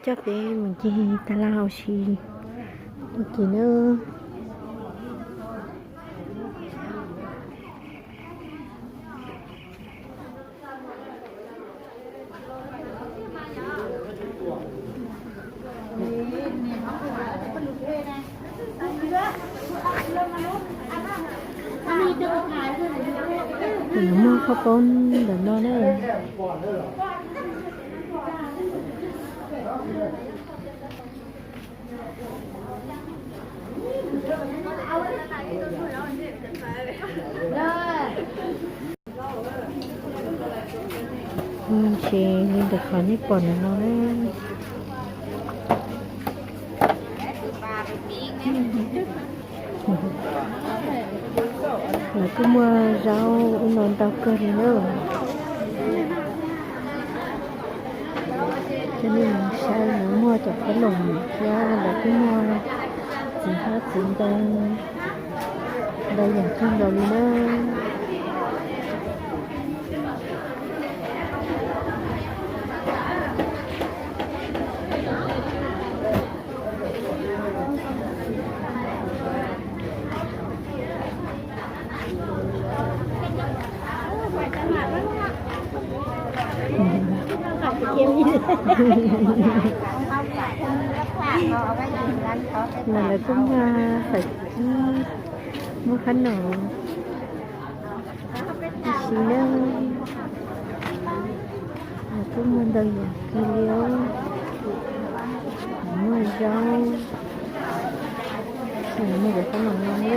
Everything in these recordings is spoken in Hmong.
Coj peb mus ncig taj laj ua si ua ke nawb. Muaj qhov pob ntawm no na. Ces li ntawm qhov nej pom ntawm no na. Lawv kuj muaj zaub ub no ntau kawg li na. Coj nej mus saib, lawv muaj cov khob noom thiab lawv kuj muaj txiv hmab txiv ntoo ntau yam kawg nkaus li na. Mas lawv kuj muaj fawm cib, muaj qhob noom ib si na. Lawv kuj muaj ntau yam kawg li os. Muaj zaub, muaj cov khob noom no na.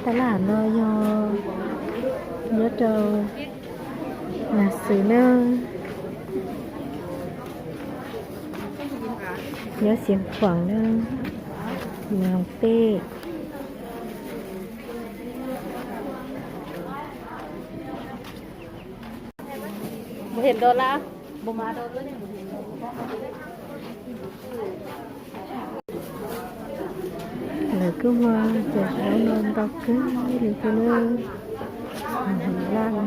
Taj laj no yog nyob rau Nas Xwm na, nyob Xeev Khuam na, Nas Xwm. Lawv kuj muaj cov zaub no ntau kawg li thiab na. Laj no.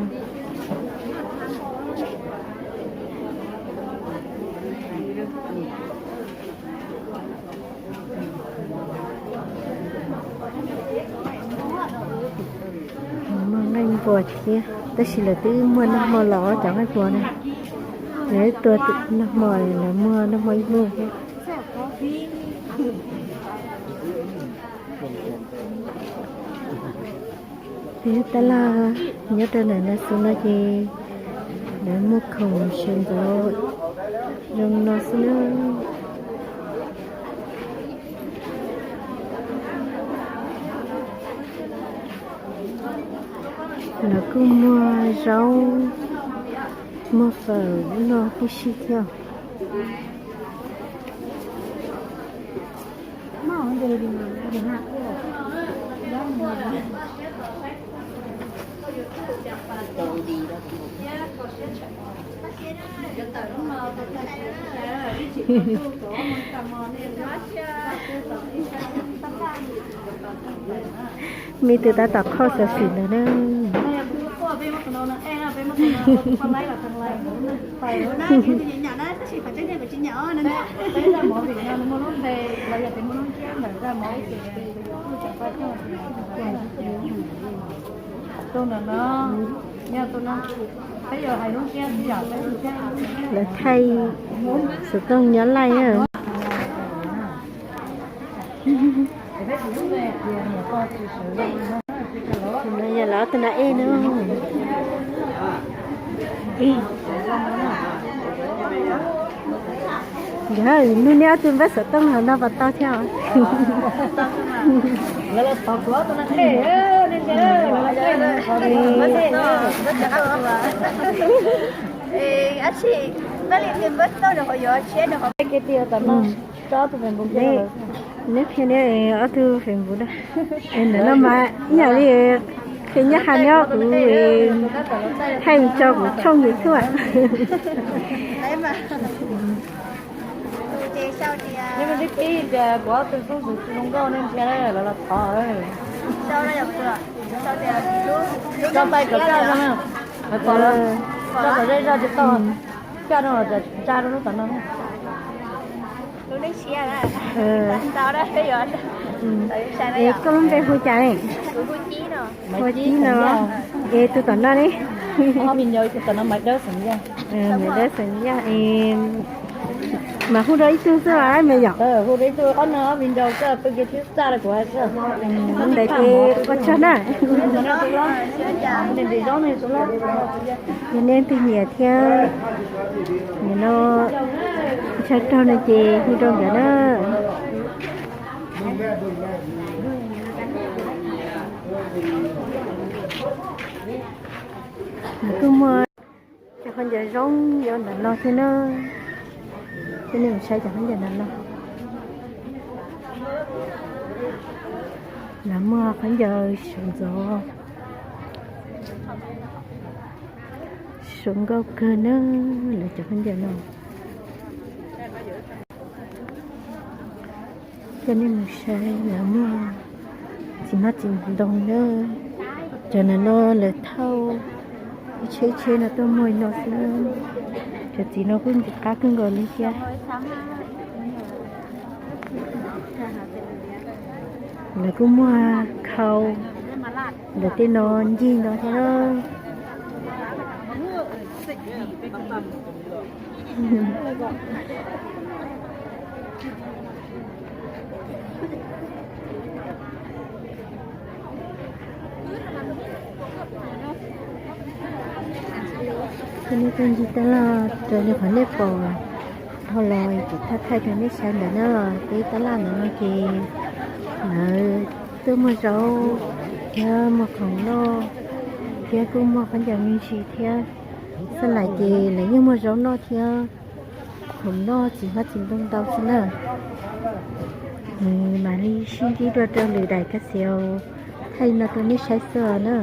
Muaj nqaij npua thiab, tab sis lawv twb muaj nag hmo los cov nqaij npua na. Lawv tuaj nag hmo, lawv muaj nag hmo ib hnub thiab. Peb tab laj nyob rau ntawm Nas Xwm no ces lawv muaj khoom sawv ntxov zoo no xwb na. Lawv kuj muaj zaub, muaj fawm no huv si thiab. Me tus tab tom qhauj xov xwm ntawd na. Lawv thaij xov tooj nyob laij na. No yog lawv ob tug nas ej na. Yog hnub neb ob tug npaj xov tooj no puas tau thiab? Neb qhia neb ob tug Facebook na. Ntawm no mas ib yam li qhia nyob hais nyob kuv, thaij tso kuv tshooj YouTube. Tus ces Neb muaj tib pib tias kuv ob tug tub ntxhais tsis zoo nkauj nej ntsia lawv los thov. Tso tais kom kaj no, lawv thov lawm, tso tom zej zog tsis tau, kaj no los tsa rau lub tom no. Es koj lub npe hu cas? Hu Cib no. Es tus tom no ne? Maiv Dawb xeem Yaj. Mas hu rau ib tug xwb los me yom? Hu rau ib tug, ob no ob viv ncaus xwb, tus kiag tib txaj rau kuv hais xwb. Ntawd ces ua tsaug na. Yog nej leej twg nyiam thiab nim no ntshaw raug no ces hu rau nkawd na. Nws kuj muaj cov khaub ncaws zoo nyob ntawm no thiab na. Coj nej mus saib cov khaub ncaws ntawm no. Lawv muaj khaub ncaws suav ntxov, suav nkauj kawg na, lawv cov khaub ncaws no. Coj nej mus saib lawv muaj txiv hmab txiv ntoo na. Cov ntawm no lawv thauj ib tsheb tsheb no tuaj muag no xwb. Cov txiv no kuj ntxim qab kawg nkaus li thiab. Lawv kuj muag khau ntawm tej no ncig no thiab. Cov nej tuaj ncig taj laj raws li qhov nej pom dhau los, kuv thaij thaij rau nej saib ntawm no, peb taj laj ntawm no ces lawv tuaj muag zaub thiab muag khoom noj thiab kuj muag khaub ncaws me ntsis thiab. Xab lais ces lawv yeej muag zaub noj thiab khoom noj txiv hmab txiv ntoo ntau xwb na. Nws mam li sib ntsib dua rau lwm daim kab xiav thaij no rau nej saib xwb os na.